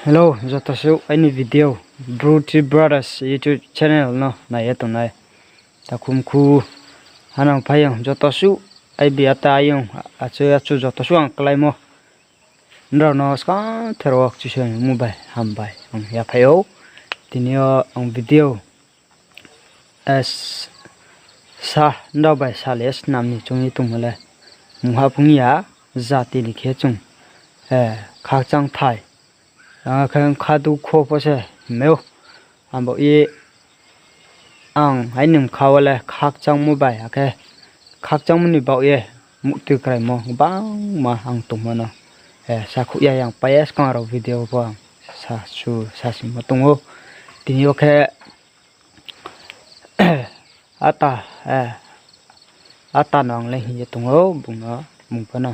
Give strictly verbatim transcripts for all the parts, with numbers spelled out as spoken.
Hello, joto suh aini video, Bru Three Brothers YouTube channel no nai ye tongnai. Takhum khu hanang phaiyong joto suh, aibi ata ayong, achu achu joto suh ang kláimo. Nrao no skang ther wo Kchusoyang ni mmung bai hambai ang yaphai ou. Tini yo ang video sa nrao bai sale snam ni choung ye tongmo le mungha phung ya, jati ni khe chung khakchang thai. Ang khe khadu kho pho se hingmai ou. Abo ye ang aini bkha wo le khakchangmo bai, akhe khakchangmo ni baoh ye muhtoi kraimo gbangma ang tongmo no sakhouh ya, yang pai ye skang rao video pho ang sa, su, sasingmo tong ou. Tini yo khe ata, ata no ang le hing ye tong ou, bung no, bung pho no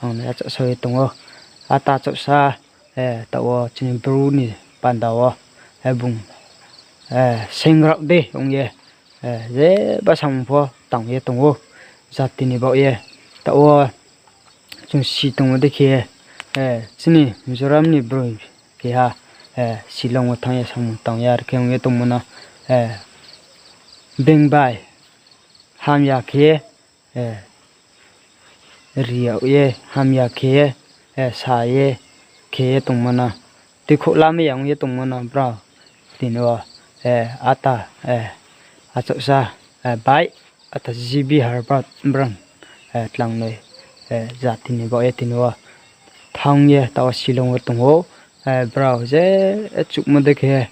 ang no achouhsa ye tong ou. Ata achouhsa, taoh wo chini Bru ni panda wo bung seng rao de ong ye, jeba samung pho tang ye tong ou, jati ni baoh ye. Taoh wo chung si tongmo dei khe, chini Mizoram ni broi keha Shillong wo thanng ye samung tang ye, are khe ong ye tongmo no, being bai hamya khe ye, ri yag ye hamya khe ye, sa ye khe ye tongmo no, tuikhouh lamai ya ong ye tongmo no brao tini wo ata achouhsa bai ata G B Harbar brang tlangnoi jati ni baoh ye tini wo thanng ye taoh wo Shillong wo tong ou. Brao je chuhmo dei khe,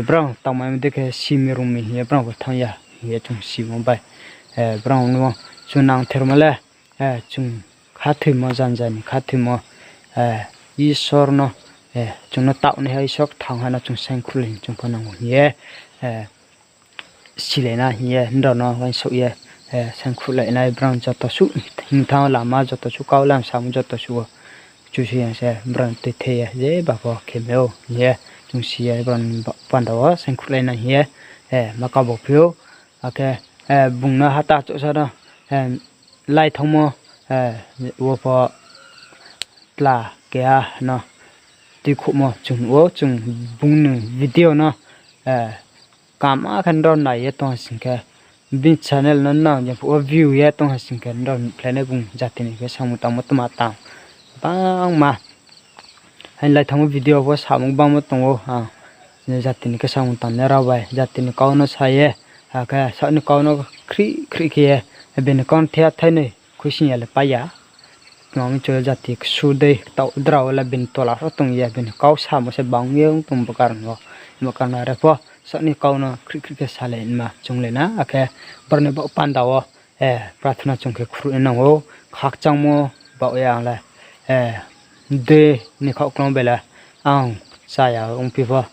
brao tangmaimo dei khe simi rungmi hing ye brao pho thanng ya hing ye chung simo bai, brao no chung nangthermo le chung khathoimo, janja ni khathoimo, Isor no, chung no taohnaiha Isor kthangha no chung saingkhruhlai ni chung pho nang ou hing ye silai na hing ye nrao no uaingsouh ye saingkhruhlai nai. Brao joto suh hing thanng lama, joto suh kau lam samo, joto suh wo Kchusoyang se brao no tuithe ye jeba pho khemai ou hing ye chung si ye brao ni panda wo saingkhruhlai na hing ye ma kabo phi ou. Akhe bung no hata achouhsa no lai thanngmo wo pho tla keha no tuikhouhmo chung nuh ou, chung bung ni video no kama khe nrao nai ye tong ha sing khe, bini channel no nang jephuh wo view ye tong ha sing khe nrao nuhkhlainai bung jati ni khe samung tangmo tma tang. Bangma aini lai thanngmo video pho samung gbangma tong ou, jati ni khe samung tangnai rao bai jati ni kau no sa ye, akhe saoh ni kau no khrih khrih khe ye, bini kau no thea thainoi khuisoing ya le pai ya. Tma mi chu jati ksu dei taoh drao le bini tola pho tong ye, bini kau samo se bang ye ong tong bo karon wo. Bo karon are pho saoh ni kau no khrih khrih khe salai ma chounglai na, akhe brao ni baoh panda wo prarthana chung khe khruh nai nang ou, khakchangmo baoh ye ang le dei ni khaohklang bai le ang chaya ongphi pho,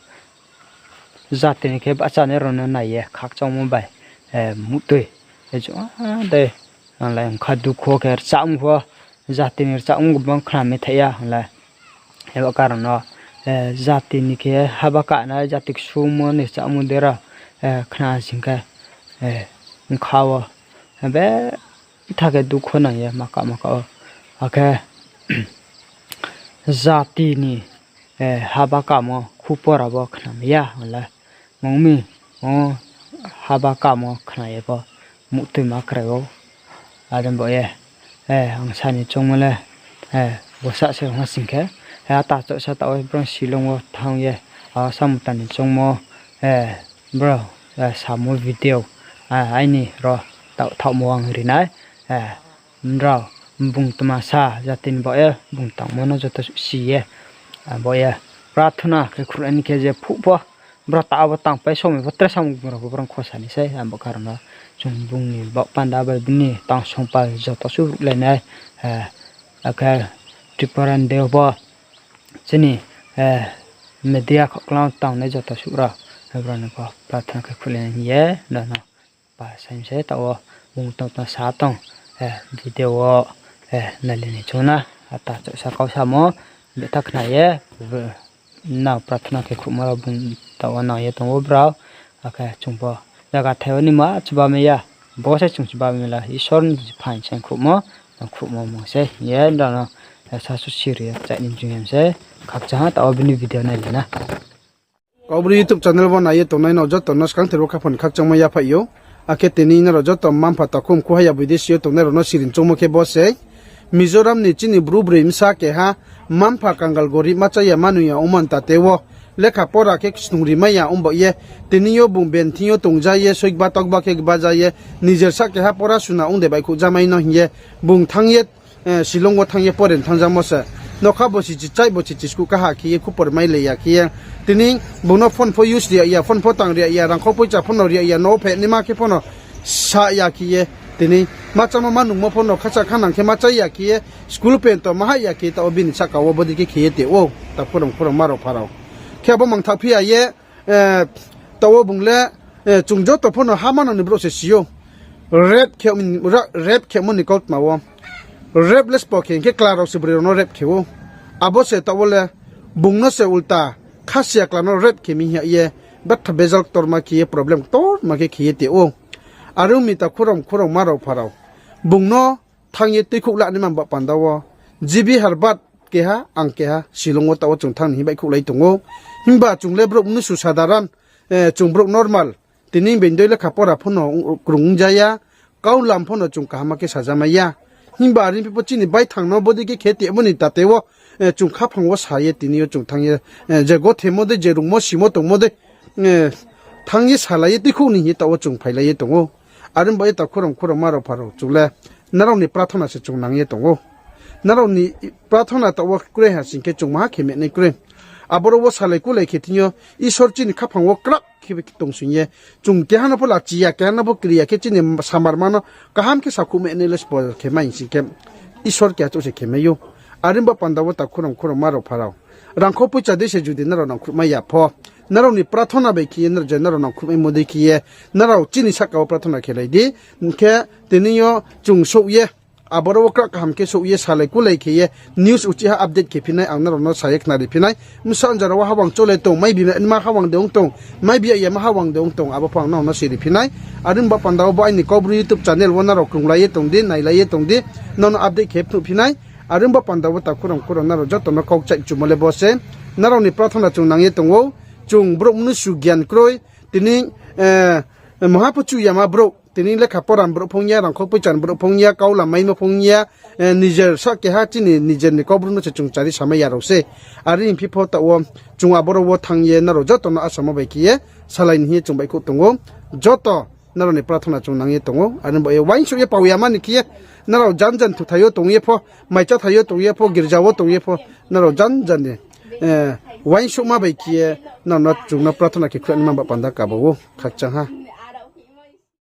jati ni khe bahchanai rao no nai ye khakchangmo bai muhtoi. Chung dei ang le ongkha dukho khe rchamo pho, jati ni rchamo gbang khnamai thaih ya ang le. Abo karon no jati ni khe haba kanai, jati ksumo ni rchamo dera khna sing khe ongkha wo betha khe dukho nang ye ma ka ma ka ou. Akhe jati ni haba kamo khupora bo khnamai ya ang le. Mungmi o haba kamo khna ye pho muhtoi ma krai ou. Are bo ye ang sa ni choungmo le bo sa se ong ha sing khe, ata achouhsa taoh wo brao Shillong wo thanng ye, a samung tang ni choungmo, brao samo video aini ro taoh thaohmo ang ri nai. Nrao bung tma sa jati ni baoh ye bung tangmo no joto si ye, bo ye prarthana khe khruh nai ni khe je phuh pho brao ta abo tangpai somoi pho tre samung bung rao pho brao khosa ni sei. Abo karon no chung bung ni baoh panda bai bini tang songpal joto suh ruhlai nai, akhe Tripura ni dei pho chini media khoklang tangnai joto suh rao, brao ni pho prarthana khe khruhlai nai hing ye nrao no pa saing se taoh wo bung tongtong sa tong, video wo nailai ni choung na, ata achouhsa kau samo betha khna ye, nang prarthana khe khruhmo rao bung taoh wo nang ye tong ou brao, akhe chung pho zaga thai wo ni ma chuba mai ya, bo se chung chuba mai la, Isor ni phaing saing khruhmo, nang khruhmo mung se hing ye nrao no Sasu siri ya, chaini chung yam se, khakchang ha, taoh wo bini video nai le na. Kaubru YouTube channel wo nai ye tongnai nrao joto no skangther wo khaphang ni khakchangmo yaphaih ou. Akhe tini nrao joto mma-mpha takhu mkhu haya bidesi yo tongnai rao no siring choungmo khe bo sei. Mizoram ni chini bru broi bsa keha, mma-mpha kangal gorib ma chá ya ma nung ya ongmo ni tate wo, lekha pora khe snungri mai ya ongba ye, tini yo bung ben thing yo tongja ye, soikba tokba khe gbaja ye, nijer sa keha pora suna ong de baihkhouh jamai no hing ye, bung thanng ye, Shillong wo thanng ye pore thanngzamo se. Nokha bo si chi chai bo si chi skuh kaha khe ye khupor mai le ya khe ye. Tini bung no phone pho use ri ya, phone pho tang ri ya, rangkhau poicha pho no ri ya, no wo phainaima khe pho no sa ya khe ye. Tini ma chámo ma nungmo pho no khasa khanang khe ma chá ya khe ye, school pento ma hah ya khe ye, taoh wo bini sahka wo bodei khe khe ye tong ou, takhu rao mkhu rao ma rao pha rao. Khe abo mangthaoh phi ya ye, taoh wo bung le, chung joto pho no ha manang ni brouh se si ou. Rape khemo ni kautma wo. Rape le sbo khe hing khe kla rao se broi rao no rape khe ou. Abo se taoh wo le bung no se ulta khasiya kla no rape khe mi hing ye, betha bejal ktorma khe ye problem ktorma khe khe ye tong ou. Are ong mi takhu rao mkhu rao ma rao pha rao, bung no thanng ye tuikhouh la naima ba panda wo, G B Harbat keha, ang keha, Shillong wo taoh wo chung thanng ni hing baihkhouhlai tong ou. Himba chung le brouh mnusu sadharan, chung brouh normal. Tini being dei lekha pora pho no krung ongja ya, kau lam pho no chung kaham khe sajamai ya. Himba are phi pho chini baithang no bodei khe khe tongmo ni tate wo, chung khaphang wo sa ye tini yo chung thanng ye, je gothemo dei, je rungmo simo tongmo dei, thanng ye salai ye tuikhouh ni hing ye taoh wo chung phailai ye tong ou. Are ong ba ye takhu rao mkhu rao ma rao pha rao, chung le nrao ni prathona se chung nang ye tong ou. Nrao ni prathona taoh wo kroi ha sing khe chung maha khe menai kroi. Aboro wo salai kulai khe thing yo, Isor chini khaphang wo krak khe tong sing ye, chung keha no pho lachi ya, keha no pho kri ya khe chini samarma no kaham khe sakhouh menai le sbo khe mai sing khe, Isor keha chouh se khe mai ou. Are ong ba panda wo takhu rao mkhu rao ma rao pha rao, rangkhau poicha dei se judi nrao nangkhruhmai ya pho, nrao ni prathona bai khe ye, je nrao nangkhruhmaimo dei khe ye, nrao chini sahka wo prathona khe lai di. Hing khe tini yo chung souh ye, aboro wo krak kaham khe souh ye, salai kulai khe ye, news uchih ha update khe phi nai, ang nrao no sa ye khnari phi nai. Bsa jora wo hawang chole tong, mai bi ma hawang de ong tong, mai bi ya ma hawang de ong tong, abo pho ang nrao no siri phi nai. Are ong ba panda wo bo aini Kaubru YouTube channel wo nrao krunglai ye tong di, nailai ye tong di, nrao no update khe phnuh phi nai. Are ong ba panda wo takhu rao mkhu rao nrao joto no kau kchaih chumo le bo se. Nrao ni prathona chung nang ye tong ou, chung brouh mnusu gyan kroi, tini, maha pho chu yama brouh, tini lekha pora ni brouh pho ong ya, rangkhau poicha ni brouh pho ong ya, kau lam maimo pho ong ya, nijer sa keha chini nijer ni Kaubru no se chung chari samai ya rao se. Are ong phi pho taoh wo chung aboro wo thanng ye nrao joto no asamo bai khe ye salai ni hing ye chung baihkhouh tong ou. Joto nrao ni prathona chung nang ye tong ou. Are ong ba ye uaingsouh ye pao ya mani khe ye, nrao jan jan thuthai yo tong ye pho, maichá thai yo tong ye pho, girja wo tong ye pho, nrao jan jan ni uaingsouhma bai khe ye nrao no chung no prathona khe khruh naima ba panda kaba ou, khakchang ha.